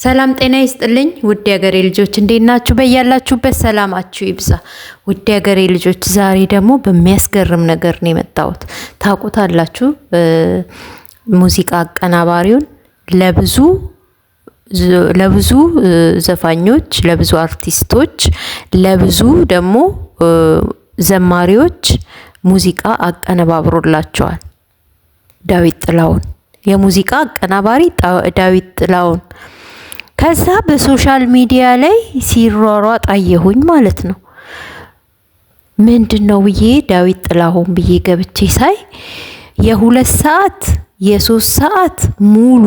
ሰላም ጤና ይስጥልኝ ውድ የሀገሬ ልጆች፣ እንዴት ናችሁ? በያላችሁበት ሰላማችሁ ይብዛ። ውድ የሀገሬ ልጆች፣ ዛሬ ደግሞ በሚያስገርም ነገር ነው የመጣሁት። ታውቁታላችሁ፣ ሙዚቃ አቀናባሪውን ለብዙ ዘፋኞች፣ ለብዙ አርቲስቶች፣ ለብዙ ደግሞ ዘማሪዎች ሙዚቃ አቀነባብሮላቸዋል። ዳዊት ጥላሁን፣ የሙዚቃ አቀናባሪ ዳዊት ጥላሁን። ከዛ በ social media ላይ ሲሯሯጥ አየሁኝ ማለት ነው። ምንድን ነው ብዬ ዳዊት ጥላሁን ብዬ ገብቼ ሳይ የ2 ሰዓት የ3 ሰዓት ሙሉ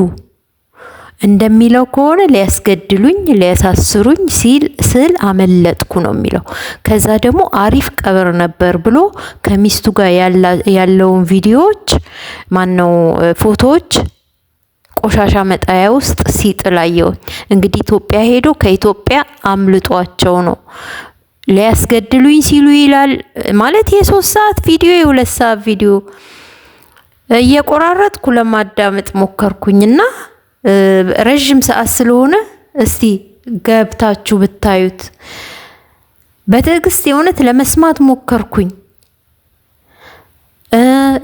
እንደሚለው ከሆነ ሊያስገድሉኝ ሊያሳስሩኝ ሲል ስል አመለጥኩ ነው የሚለው። ከዛ ደግሞ አሪፍ ቀብር ነበር ብሎ ከሚስቱ ጋር ያለውን ቪዲዮዎች፣ ማነው ፎቶዎች ቆሻሻ መጣያ ውስጥ ሲጥል አየሁኝ። እንግዲህ ኢትዮጵያ ሄዶ ከኢትዮጵያ አምልጧቸው ነው ሊያስገድሉኝ ሲሉ ይላል። ማለት የ3 ሰዓት ቪዲዮ፣ የ2 ሰዓት ቪዲዮ እየቆራረጥኩ ለማዳመጥ ሞከርኩኝና ረዥም ሰዓት ስለሆነ እስቲ ገብታችሁ ብታዩት። በትዕግስት የእውነት ለመስማት ሞከርኩኝ።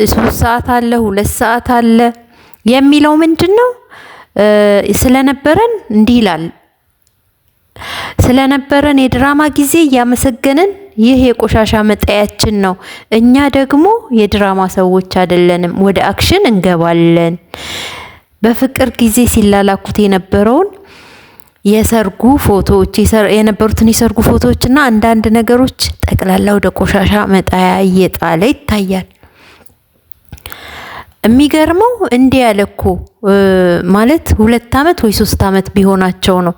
3 ሰዓት አለ፣ 2 ሰዓት አለ። የሚለው ምንድን ነው? ስለነበረን እንዲህ ይላል። ስለነበረን የድራማ ጊዜ እያመሰገንን ይህ የቆሻሻ መጣያችን ነው። እኛ ደግሞ የድራማ ሰዎች አይደለንም፣ ወደ action እንገባለን። በፍቅር ጊዜ ሲላላኩት የነበረውን የሰርጉ ፎቶዎች፣ የነበሩትን የሰርጉ ፎቶዎች እና አንዳንድ ነገሮች ጠቅላላ ወደ ቆሻሻ መጣያ እየጣለ ይታያል። የሚገርመው እንዲህ ያለ እኮ ማለት 2 አመት ወይ 3 አመት ቢሆናቸው ነው።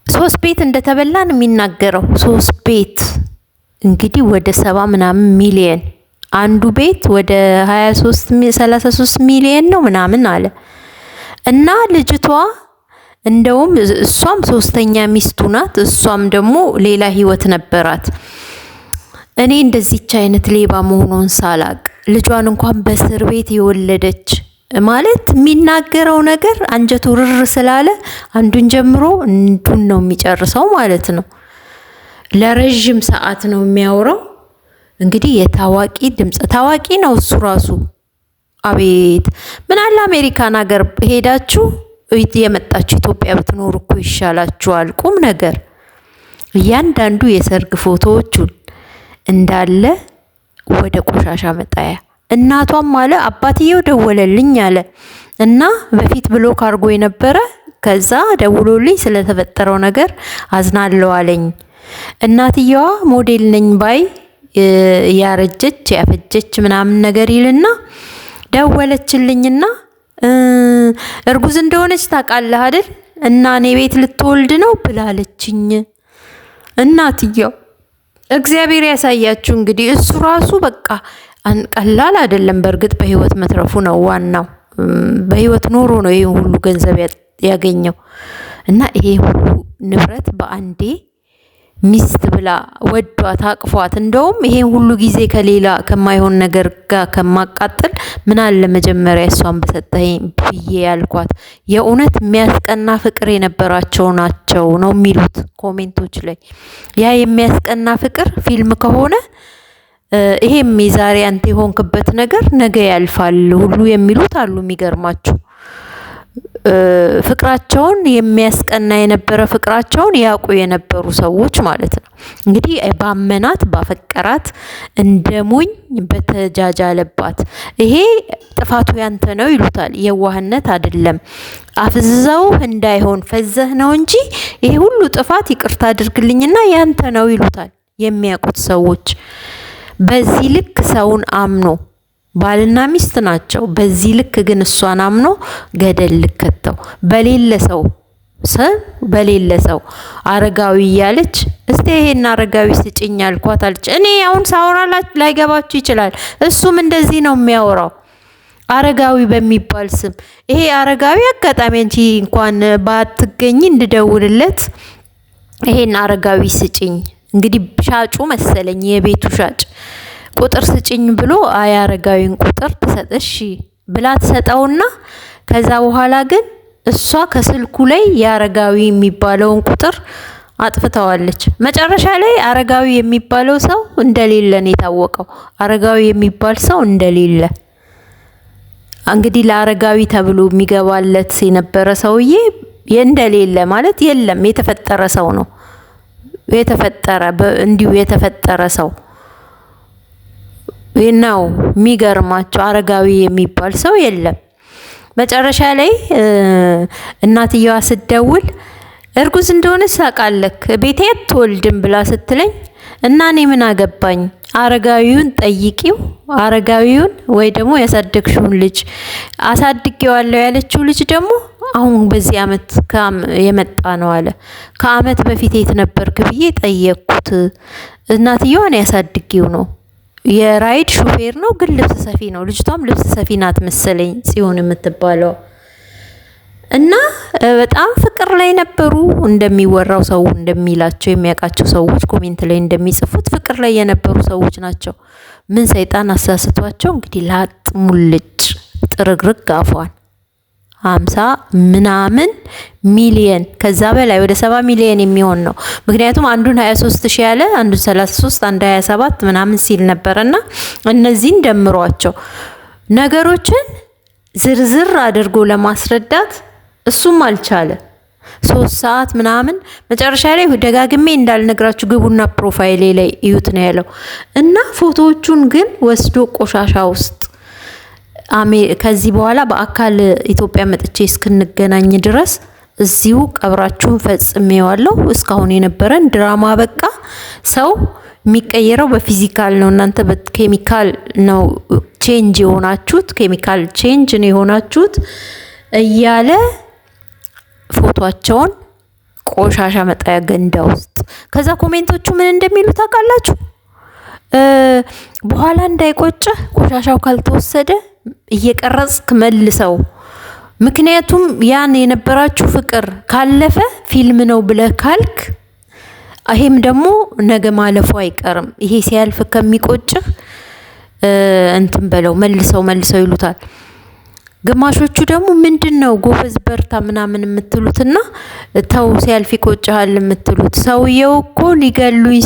ሶስት ቤት እንደተበላን የሚናገረው። ሶስት ቤት እንግዲህ ወደ 70 ምናምን ሚሊየን፣ አንዱ ቤት ወደ 23 33 ሚሊየን ነው ምናምን አለ። እና ልጅቷ እንደውም እሷም ሶስተኛ ሚስቱ ናት። እሷም ደግሞ ሌላ ህይወት ነበራት። እኔ እንደዚች አይነት ሌባ መሆኑን ሳላቅ ልጇን እንኳን በእስር ቤት የወለደች፣ ማለት የሚናገረው ነገር አንጀቱ ርር ስላለ አንዱን ጀምሮ አንዱን ነው የሚጨርሰው ማለት ነው። ለረዥም ሰዓት ነው የሚያወራው። እንግዲህ የታዋቂ ድምፅ ታዋቂ ነው እሱ ራሱ። አቤት፣ ምን አለ አሜሪካን ሀገር ሄዳችሁ የመጣችሁ ኢትዮጵያ ብትኖሩ እኮ ይሻላችኋል። ቁም ነገር እያንዳንዱ የሰርግ ፎቶዎቹን እንዳለ ወደ ቆሻሻ መጣያ። እናቷም አለ አባትየው ደወለልኝ አለ እና በፊት block አድርጎ የነበረ ከዛ ደውሎልኝ ስለተፈጠረው ነገር አዝናለሁ አለኝ። እናትየዋ ሞዴል ነኝ ባይ ያረጀች ያፈጀች ምናምን ነገር ይልና ደወለችልኝና እርጉዝ እንደሆነች ታውቃለህ አይደል? እና እኔ ቤት ልትወልድ ነው ብላለችኝ። እናትየው እግዚአብሔር ያሳያችሁ። እንግዲህ እሱ ራሱ በቃ ቀላል አይደለም። በእርግጥ በህይወት መትረፉ ነው ዋናው። በህይወት ኖሮ ነው ይሄ ሁሉ ገንዘብ ያገኘው እና ይሄ ሁሉ ንብረት በአንዴ ሚስት ብላ ወዷት አቅፏት፣ እንደውም ይሄን ሁሉ ጊዜ ከሌላ ከማይሆን ነገር ጋር ከማቃጥል ምን አለ መጀመሪያ እሷን በሰጠኸኝ ብዬ ያልኳት። የእውነት የሚያስቀና ፍቅር የነበራቸው ናቸው ነው የሚሉት comment ኦች ላይ። ያ የሚያስቀና ፍቅር ፊልም ከሆነ ይሄም የዛሬ አንተ የሆንክበት ነገር ነገ ያልፋል ሁሉ የሚሉት አሉ። የሚገርማችሁ ፍቅራቸውን የሚያስቀና የነበረ ፍቅራቸውን ያውቁ የነበሩ ሰዎች ማለት ነው። እንግዲህ ባመናት ባፈቀራት እንደ ሞኝ በተጃጃለባት ይሄ ጥፋቱ ያንተ ነው ይሉታል። የዋህነት አይደለም። አፍዝዘው እንዳይሆን ፈዘህ ነው እንጂ ይሄ ሁሉ ጥፋት ይቅርታ አድርግልኝና ያንተ ነው ይሉታል የሚያውቁት ሰዎች። በዚህ ልክ ሰውን አምኖ፣ ባልና ሚስት ናቸው። በዚህ ልክ ግን እሷን አምኖ ገደል ልከተው በሌለ ሰው ስም፣ በሌለ ሰው አረጋዊ እያለች እስቲ ይሄን አረጋዊ ስጭኝ አልኳት አለች። እኔ አሁን ሳወራ ላይገባችሁ ይችላል። እሱም እንደዚህ ነው የሚያወራው አረጋዊ በሚባል ስም። ይሄ አረጋዊ አጋጣሚ አንቺ እንኳን ባትገኝ እንድደውልለት ይሄን አረጋዊ ስጭኝ፣ እንግዲህ ሻጩ መሰለኝ የቤቱ ሻጭ፣ ቁጥር ስጭኝ ብሎ አይ አረጋዊን ቁጥር ትሰጥ እሺ ብላ ትሰጠውና ከዛ በኋላ ግን እሷ ከስልኩ ላይ የአረጋዊ የሚባለውን ቁጥር አጥፍተዋለች። መጨረሻ ላይ አረጋዊ የሚባለው ሰው እንደሌለ ነው የታወቀው። አረጋዊ የሚባል ሰው እንደሌለ፣ እንግዲህ ለአረጋዊ ተብሎ የሚገባለት የነበረ ሰውዬ እንደሌለ፣ ማለት የለም፣ የተፈጠረ ሰው ነው፣ የተፈጠረ፣ እንዲሁ የተፈጠረ ሰው ነው። የሚገርማቸው አረጋዊ የሚባል ሰው የለም። መጨረሻ ላይ እናትየዋ ስትደውል እርጉዝ እንደሆነች ታውቃለህ፣ ቤቴ አትወልድም ብላ ስትለኝ እና እኔ ምን አገባኝ፣ አረጋዊውን ጠይቂው፣ አረጋዊውን ወይ ደግሞ ያሳደግሽውን ልጅ። አሳድጌዋለሁ ያለችው ልጅ ደግሞ አሁን በዚህ አመት የመጣ ነው አለ። ከአመት በፊት የት ነበርክ ብዬ ጠየቅኩት። እናትየዋን ያሳድጌው ነው፣ የራይድ ሹፌር ነው፣ ግን ልብስ ሰፊ ነው። ልጅቷም ልብስ ሰፊ ናት መሰለኝ ጽዮን የምትባለው። እና በጣም ፍቅር ላይ ነበሩ እንደሚወራው፣ ሰው እንደሚላቸው፣ የሚያውቃቸው ሰዎች comment ላይ እንደሚጽፉት ፍቅር ላይ የነበሩ ሰዎች ናቸው። ምን ሰይጣን አሳስቷቸው እንግዲህ ላጥ ሙልጭ ጥርግርግ አፏን 50 ምናምን ሚሊየን፣ ከዛ በላይ ወደ 70 ሚሊየን የሚሆን ነው። ምክንያቱም አንዱን 23 ሺህ ያለ፣ አንዱን 33፣ አንድ 27 ምናምን ሲል ነበረና እነዚህን ደምሯቸው ነገሮችን ዝርዝር አድርጎ ለማስረዳት እሱም አልቻለ። 3 ሰዓት ምናምን። መጨረሻ ላይ ደጋግሜ እንዳልነግራችሁ ግቡና profile ኤ ላይ እዩት ነው ያለው። እና ፎቶዎቹን ግን ወስዶ ቆሻሻ ውስጥ፣ ከዚህ በኋላ በአካል ኢትዮጵያ መጥቼ እስክንገናኝ ድረስ እዚሁ ቀብራችሁን ፈጽሜዋለሁ። እስካሁን የነበረን ድራማ በቃ። ሰው የሚቀየረው በ physical ነው። እናንተ በኬሚካል ነው change የሆናችሁት፣ chemical change ነው የሆናችሁት እያለ ፎቷቸውን ቆሻሻ መጣያ ገንዳ ውስጥ። ከዛ comment ኦቹ ምን እንደሚሉ ታውቃላችሁ? በኋላ እንዳይቆጭህ ቆሻሻው ካልተወሰደ እየቀረጽክ መልሰው። ምክንያቱም ያን የነበራችሁ ፍቅር ካለፈ ፊልም ነው ብለህ ካልክ ይሄም ደግሞ ነገ ማለፉ አይቀርም። ይሄ ሲያልፍ ከሚቆጭህ እንትን በለው፣ መልሰው መልሰው ይሉታል። ግማሾቹ ደግሞ ምንድን ነው ጎበዝ በርታ ምናምን የምትሉትና ተው ሲያልፍ ይቆጭሃል የምትሉት፣ ሰውየው እኮ ሊገሉኝ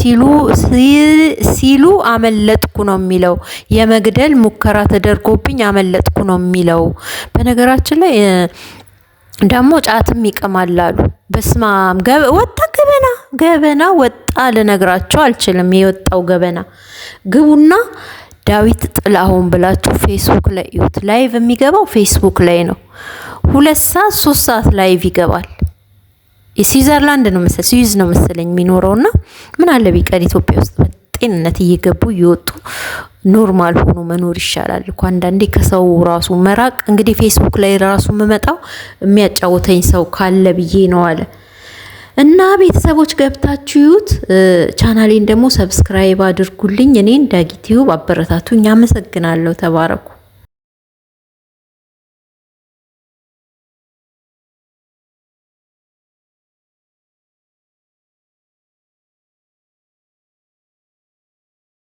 ሲሉ አመለጥኩ ነው የሚለው። የመግደል ሙከራ ተደርጎብኝ አመለጥኩ ነው የሚለው። በነገራችን ላይ ደግሞ ጫትም ይቅማል አሉ። በስማም ወጣ ገበና፣ ገበና ወጣ፣ ልነግራችሁ አልችልም። የወጣው ገበና ግቡና ዳዊት ጥላሁን ብላችሁ ፌስቡክ ላይ እዩት። Live የሚገባው ፌስቡክ ላይ ነው። 2 ሰዓት 3 ሰዓት live ይገባል። ስዊዘርላንድ ነው መሰለኝ፣ ስዊዝ ነው መሰለኝ የሚኖረውና ምን አለ ቢቀር፣ ኢትዮጵያ ውስጥ በጤንነት እየገቡ እየወጡ normal ሆኖ መኖር ይሻላል እኮ አንዳንዴ ከሰው ራሱ መራቅ። እንግዲህ ፌስቡክ ላይ ራሱ የምመጣው የሚያጫውተኝ ሰው ካለ ብዬ ነው አለ። እና ቤተሰቦች ገብታችሁ እዩት። ቻናሌን ደግሞ subscribe አድርጉልኝ። እኔን ዳጊ ቲዩብ አበረታቱኝ። አመሰግናለሁ። ተባረኩ።